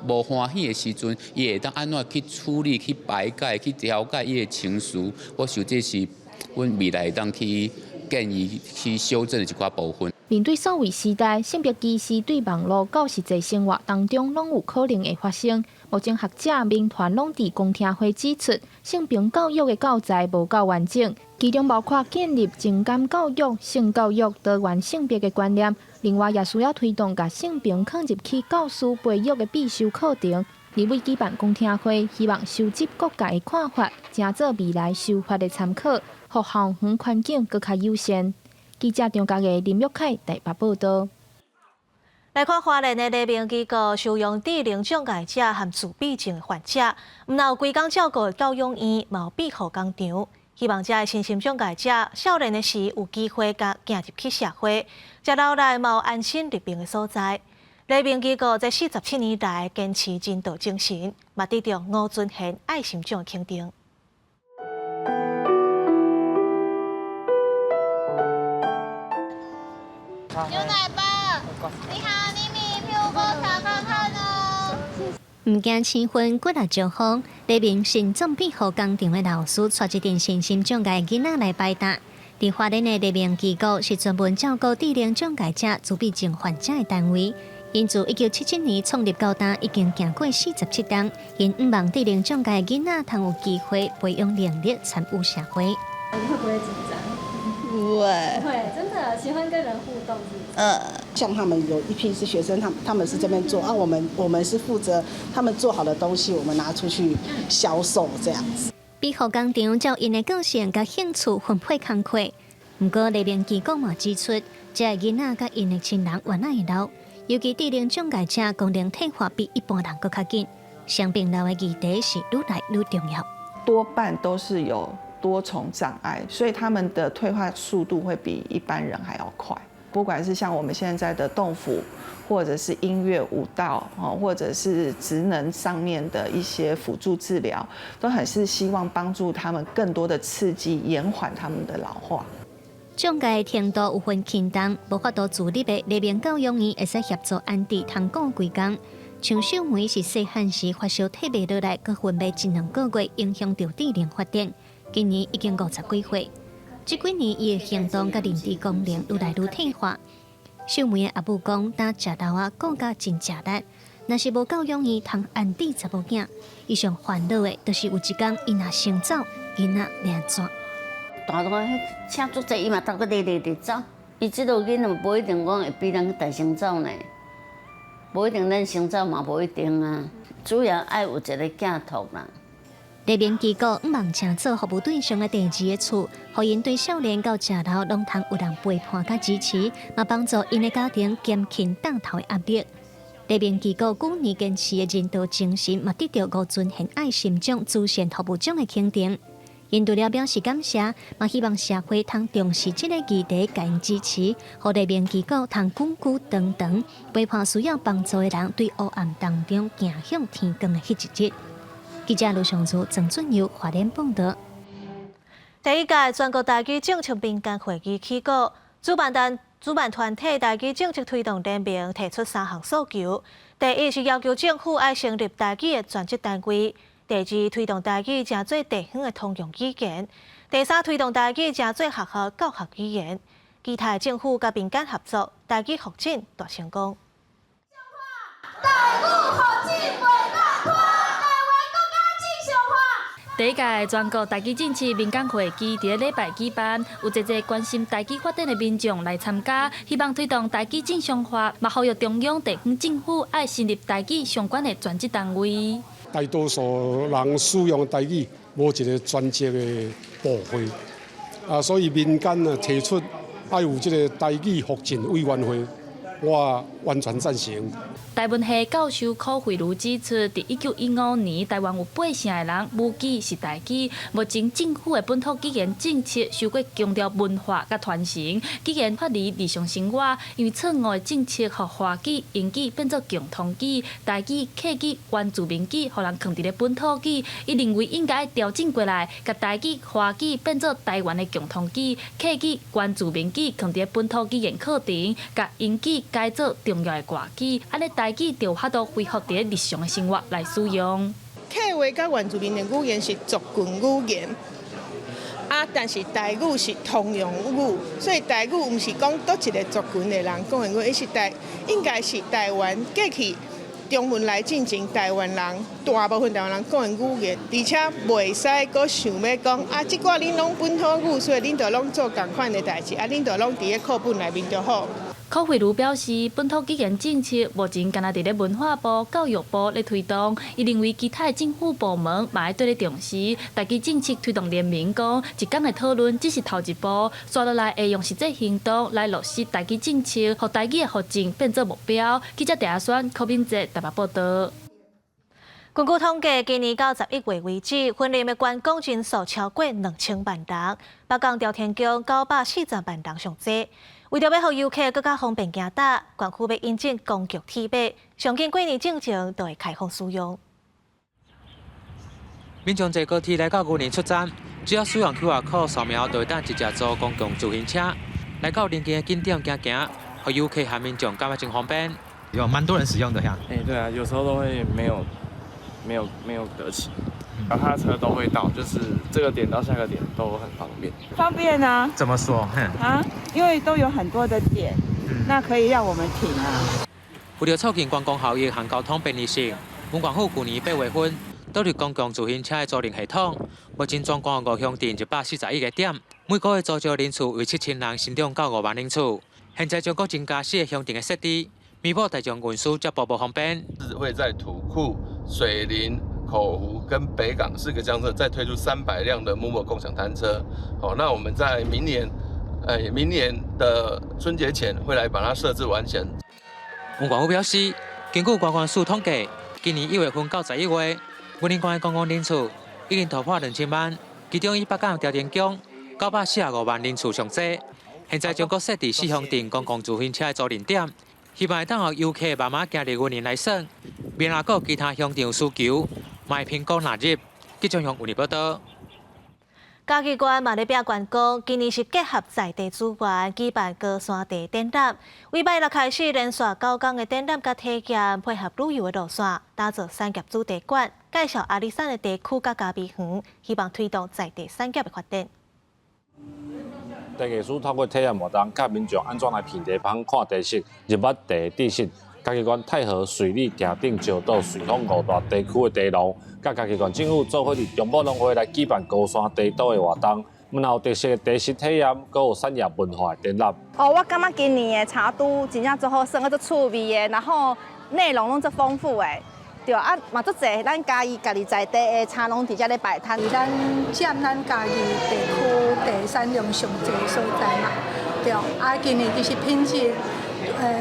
無歡喜的時陣，伊會當按怎去處理、去排解、去調解伊的情緒。我想這是阮未來會當去建議去修正的一寡部分。面對數位時代，性別歧視對網路到實際生活當中攏有可能會發生。目前學者、民團攏佇公聽會指出，性平教育的教材無夠完整，其中包括建立情感教育、性教育、多元性別的觀念。另外，也需要推動共性平放入去教師培育的必修課程。立委舉辦公聽會，希望收集各界的看法，成做未來修法的參考，予校園環境閣較友善。記者張家藝、林玉凱台北報導。來看花蓮的黎明機構收容智能障礙者和自閉症的患者，毋但有規工照顧教養院，嘛有庇護工場。希望這个身心障礙者少年的時有機會共行入去社會，食老來嘛有安身立命的所在。黎明機構這47年來堅持人道精神，嘛得著吳尊賢愛心獎肯定。牛奶包，你好，你名票我查看看哦。毋驚氣氛，骨力招風，黎明心臟庇護工場的老師帶一陣身心障礙囡仔來擺搭。佇花蓮的黎明機構是專門照顧智能障礙者、自閉症患者的單位。𪜶自1977年創立到今，已經行過47冬。𪜶向望智能障礙囡仔通有機會培養能力，參與社會。你會不會緊張？不會。不會，真的喜歡跟人互動是不是？像他們有一批是學生，他們是這邊做啊，我們是負責他們做好的東西，我們拿出去銷售這樣子。庇護工場照𪜶的個性佮興趣分配工課。毋過黎明機構嘛指出，這个囡仔佮𪜶的親人原來會老，尤其智能障礙者功能退化比一般人閣較緊，傷病老的議題是愈來愈重要。多半都是有多重障礙，所以他們的退化速度會比一般人還要快。不管是像我們現在的動輔，或者是音樂舞蹈，或者是職能上面的一些輔助治療，都很是希望幫助他們更多的刺激，延緩他們的老化。障礙程度有分輕重，無法度自立的黎明教養院會使協助安置通顧規工。像秀梅是細漢時發燒退袂落來，閣昏迷一兩個月，影響著智能發展。今年已經50幾歲，這幾年伊的行動佮認知功能愈來愈退化。秀梅的阿母講，擔食老仔顧甲真食力，若是無教養院通安置查某囝，伊上煩惱的，就是有一工伊若先走，囡仔欲按怎？大大請足濟，伊嘛逐個咧咧咧走。伊這个囡仔無一定講會比咱大先走呢，無一定咱先走嘛，無一定啊。主要愛有一個寄託啦。黎明機構向望成做服務對象的第二个厝，予𪜶對少年到食老攏通有人陪伴佮支持，嘛幫助𪜶的家庭減輕擔頭的壓力。黎明機構幾年堅持的人道精神，嘛得著吳尊賢愛心獎慈善服務獎的肯定。𪜶除了表示感謝，嘛希望社會通重視這個議題，共𪜶支持，予黎明機構通久久長長陪伴需要幫助的人，對黑暗當中行向天光的彼一日。記者盧尚祖、鄭俊佑華聯報道。第一屆全國台語政策民間會議起鼓，主辦團體台語政策推動聯盟提出三項訴求：第一是要求政府愛成立台語的專職單位；第二，推動台語成做地方的通用語言；第三，推動台語成做學校教學語言。期待政府佮民間合作，台語復振大成功。台語復振袂斷拖，台灣國家正常化。第一屆全國台語政策民間會議佇咧禮拜舉辦，有濟濟關心台語發展的民眾來參加，希望推動台語正常化，嘛呼籲中央地方政府愛成立台語相關的專職單位。大多數人使用台語無一個專職的部會，啊，所以民間啊提出愛有這個台語復振委員會，我完全贊成。台文系教授柯惠如指出，佇1915年，台灣有8成的人母語是台語。目前政府的本土語言政策傷過強調文化佮傳承，語言脫離日常生活，因為錯誤的政策，予華語、英語變做共通語，台語、客語、原住民語，予人囥佇咧本土語。伊認為應該調整過來，共台語、華語變做台灣的共通語，客語、原住民語囥佇咧本土語言課程，共英語改做重要的外語，按呢台語就有法度恢復佇咧日常的生活來使用。客話佮原住民的語言是族群語言，啊，但是台語是通用語，所以台語毋是講佗一个族群的人講的語，伊是台應該是台灣過去中文來進前台灣人大部分台灣人講的語言，而且袂使閣想欲講啊，這寡恁攏本土語，所以恁就攏做仝款的代誌，啊，恁就攏佇咧課本內面就好。柯惠如表示，本土語言政策目前干焦佇咧文化部、教育部咧推動，伊認為其他的政府部門嘛愛對咧重視。台語政策推動聯盟講，一工的討論只是頭一步，紲落來會用實際行動來落實台語政策，予台語的復振變做目標。記者鄭阿選、柯敏哲台北報道。根據統計，今年到11月為止，雲林的觀光人數超過2000萬人，北港朝天宮940萬人上濟。為著欲予遊客閣較方便行搭，縣府欲引進公共鐵馬，上緊過年進前就會開放使用。民眾坐高鐵來到雲林出站，只要使用 QR code 掃描，就會當直接租公共自行車來到鄰近的景點行行，予遊客和民眾感覺真方便。有蠻多人使用的呀。哎，對啊，有時候都會沒有得騎，然後他的車都會到，就是這個點到下個點都很方便。方便啊？怎麼說？啊，因為都有很多的點，那可以讓我們停啊。為著促進觀光效益和交通便利性，雲縣府去年8月份導入公共自行車的租賃系統，目前全國五鄉鎮141個點，每個月租借人次為7000人，成長到5萬人次。現在將閣增加四個鄉鎮的設置，彌補大眾運輸接駁無方便。是會在土庫、水林、口湖跟北港四個鄉鎮再推出300輛的 movo 共享單車。好，那我們在明年，明年的春節前會來把它設置完成。雲縣府表示，根據觀光署統計，今年1月份到11月，雲林縣的觀光人次已經突破2000萬，其中以北港朝天宮945萬人次上濟。現在將閣設置四鄉鎮公共自行車的租賃點，希望會當予遊客慢慢行入雲林來耍。明若閣其他鄉鎮有需求，嘛會評估納入。記者用雲林報道。嘉義縣嘛咧拼觀光，今年是結合在地資源舉辦高山茶展覽。禮拜六開始連續9天的展覽佮體驗，配合旅遊的路線，打造產業主題館，介紹阿里山的地區佮咖啡園，希望推動在地產業的發展。茶藝師透過體驗活動，教民眾按怎來品茶、芳看茶色、認捌茶知識。嘉義縣太和、水里、墘頂、石島、瑞芳五大地區的茶農，佮嘉義縣政府做伙佇中部農會來舉辦高山茶都的活動，毋但有特色的茶食體驗，閣有產業文化的展覽。哦，我感覺今年的茶都真正足好耍，足趣味的，然後內容攏足豐富的。對啊，嘛足濟咱嘉義家己在地的茶農佇遮咧擺攤。咱佔咱嘉義地區茶產量上濟所在嘛，對。啊，今年其實品質，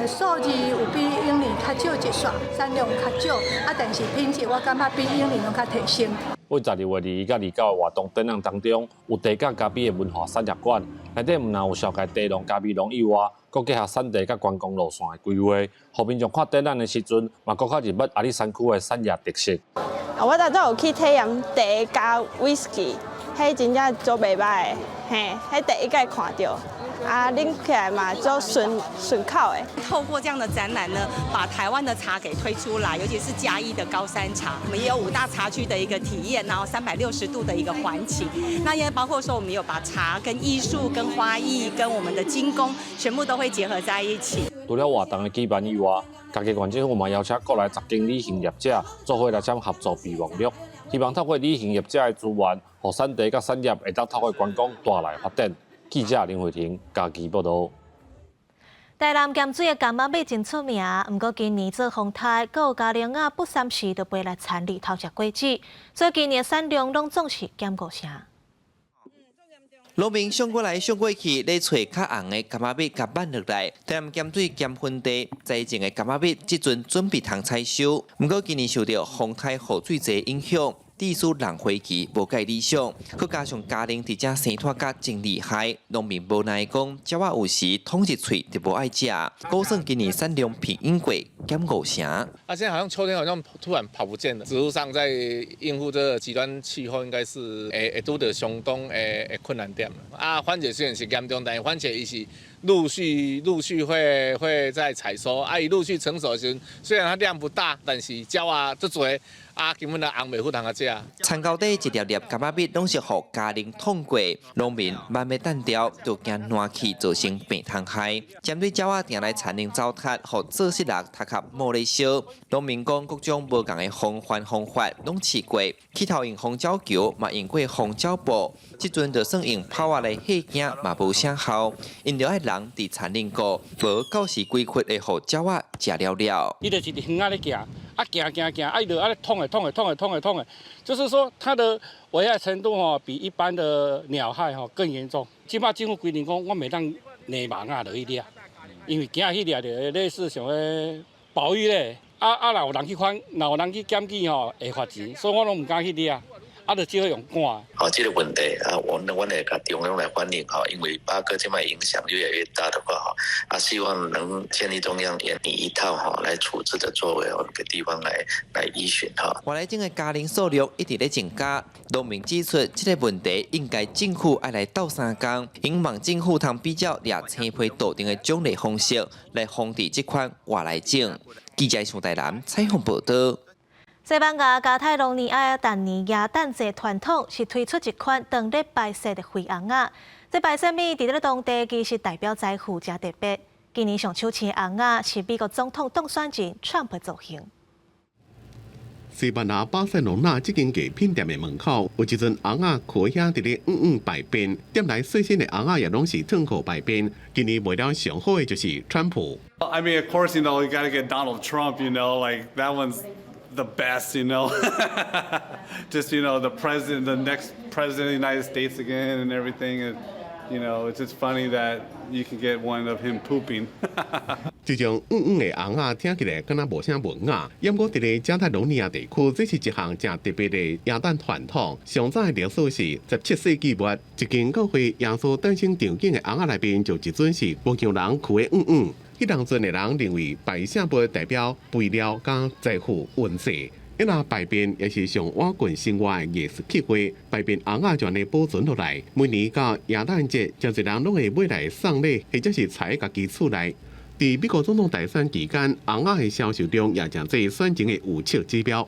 數字有比往年較少一撮，產量較少，啊，但是品質我感覺比往年攏較提升。為12月2到29的活動展覽當中，有茶佮咖啡的文化產業館，內底毋但有紹介茶農、咖啡農以外，閣結合產地佮觀光路線的規劃，予民眾看展覽的時陣，嘛閣較認捌阿里山區的產業特色。我頭拄有去體驗茶加威士忌，彼真正足袂䆀的，嘿，彼第一擺看著，啊，啉起來嘛足順順口的。透過這樣的展覽呢，把台灣的茶給推出來，尤其是嘉義的高山茶，我們也有五大茶區的一個體驗，然後360度的一個環景。那也包括說，我們有把茶跟藝術、跟花藝、跟我們的金工，全部都會結合在一起。除了活動的舉辦以外，嘉義縣政府嘛邀請國內10間旅行業者做伙來簽合作備忘錄，希望透過旅行業者的資源，予產地佮產業會當透過觀光帶來發展。記者林慧婷嘉義報導。台南鹹水的柑仔蜜真出名，毋過今年做風颱，閣有嘉玲仔不三時就飛來田裡偷食果子，所以今年產量攏總是減五成。農民上過來上過去，咧揣較紅的柑仔蜜共挽落來。台南鹹水鹹芬地栽種的柑仔蜜，這陣準備通採收。毋過今年受著風颱雨水濟影響，致使人花期無蓋理想，閣加上嘉玲佇遮生湠甲真厲害，農民無奈講，鳥仔有時捅一喙就無愛食。估算今年產量平均過減五成。啊，現在好像秋天好像突然跑不見了。植物上在應付這個極端氣候，應該是會拄著相當的困難點。啊，番茄雖然是嚴重，但是番茄伊是陸續陸續會在採收。啊，伊陸續成熟時，雖然它量不大，但是鳥仔足濟。啊，根本就紅袂赴通仔食。田溝底一粒粒柑仔蜜攏是予嘉玲捅過，農民慢欲單調，就驚爛去造成病蟲害。針對鳥仔定來田裡糟蹋，予做穡人頭殼冒咧燒。農民講各種無仝的防範方法攏試過，起頭用防鳥球，嘛用過防鳥布，這陣就算用炮仔來嚇驚，嘛無啥效。𪜶著愛人佇田裡顧，無到時規窟會予鳥仔食了了。伊就是佇園仔咧行。啊行行行，啊伊就按呢捅的捅的捅的捅的捅的，就是說它的危害程度吼，比一般的鳥害吼更嚴重。這擺政府規定講，我袂當捏網仔落去掠，因為驚去掠著類似像彼鮑魚咧，啊啊若有人去翻，若有人去檢舉吼，會罰錢，所以我攏毋敢去掠。啊，就只好用趕。好，這個問題啊，阮會共中央來反映哈，因為八哥這擺影響越來越大的話哈，啊，希望能建立中央研擬一套哈來處置的作為，給地方來依循哈。外來種的嘉玲數量一直咧增加，農民指出，這個問題應該政府愛來鬥相共，希望政府通比照掠青皮杜定的獎勵方式來防治這款外來種。記者上台南採訪報導。西班牙加泰隆尼亞逐年耶誕節傳統是推出一款當咧排泄的肥尪仔，這排泄物佇咧當地其實代表財富誠特別。今年上手市的尪仔是美國總統當選人川普造型。西班牙巴塞隆納這間藝品店的門口有一尊尪仔，跍遐佇咧嗯嗯排便，店內細細的尪仔也攏是褪褲排便。今年賣了上好的就是川普。 I mean, of course, you gotta get Donald Trump, like that one's the best. Just, the president, the next president of the United States again and everything. And, it's just funny that you can get one of him pooping. 這種嗯嗯的尪仔聽起來敢若無啥文雅，毋過佇咧加泰隆尼亞地區，這是一項誠特別的耶誕傳統。上早的歷史是17世紀末，一間教會耶穌誕生場景的尪仔內面，就一尊是牧羊人跍的嗯嗯。彼當陣的人認為排泄物代表肥料佮財富運勢，伊若排便也是上倚近生活的藝術刻畫，排便尪仔就按呢保存落來。每年到耶誕節，誠濟人攏會買來送禮，或者是藏家己厝內。佇美國總統大選期間，尪仔的銷售量也成做選情的預測指標。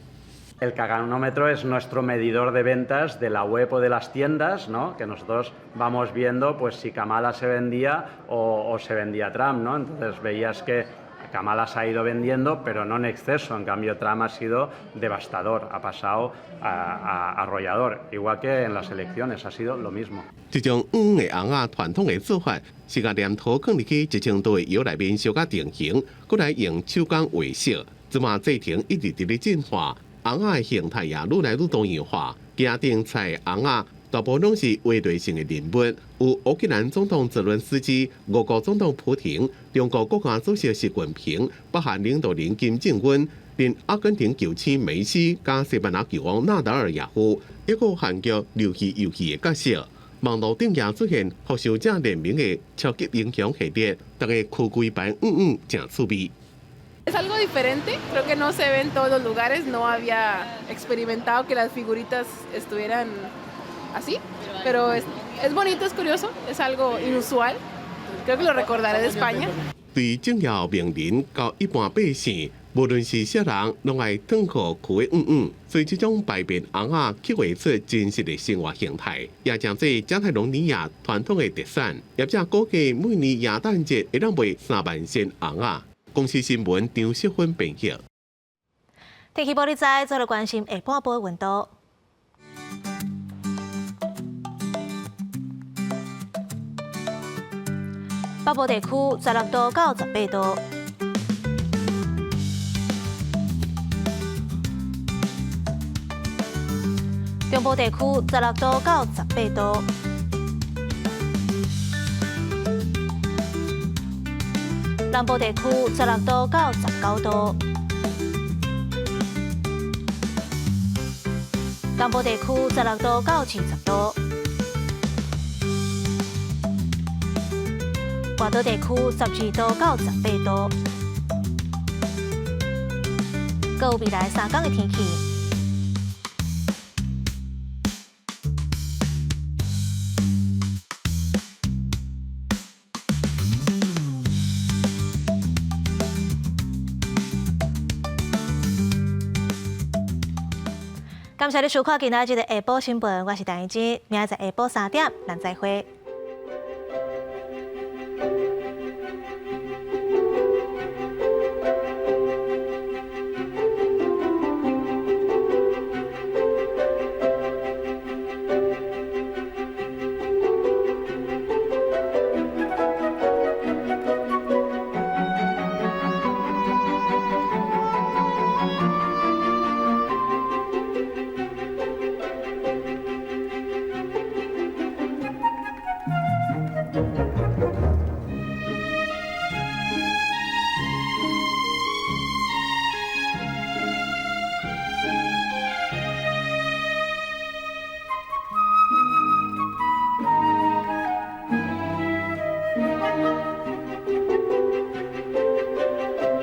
El caganómetro es nuestro medidor de ventas de la web o de las tiendas, ¿no? Que nosotros vamos viendo, pues, si Kamala se vendía o se vendía Trump, ¿no? Entonces veías que Kamala se ha ido vendiendo, pero no en exceso. En cambio, Trump ha sido devastador, ha pasado a arrollador, igual que en las elecciones, ha sido lo mismo. 這種嗯的尪仔傳統的做法，是共黏土囥入去1000度的窯內面燒甲定型，閣來用手工畫色。這馬製程一直佇咧進化，尪仔的形態也愈來愈多樣化。家頂菜尪仔大部攏是畫類型的人物，有烏克蘭總統澤倫斯基、俄國總統普廷、中國國家主席習近平、北韓領導人金正恩，連阿根廷球星梅西佮西班牙球王納達爾也有，抑閣有韓劇魷魚遊戲的角色。網路頂也出現復仇者聯盟的超級英雄系列，逐家跍規排嗯嗯，誠趣味。Es algo diferente, creo que no se ve en todos los lugares, no había experimentado que las figuritas estuvieran así, pero es bonito, es curioso, es algo inusual, creo que lo recordaré de España. 對政要名人到一般百姓，無論是啥人，攏愛褪褲衢的黃黃，所以這種排便尪仔刻畫出真實的生活形態，也成做加泰隆尼亞傳統的特產。業者估計每年耶誕節會當賣3萬身尪仔。公視新聞張淑芬編譯。天氣報你知，做來關心下半晡溫度。北部地區16度到18度，中部地區16度到18度，南部地區16度到19度，東部地區16度到20度。外島地區12度到18度，閣有未來3天的天氣。感謝你收看今仔日的下晡新聞，我是陳怡之，明仔載下晡3點，咱再會。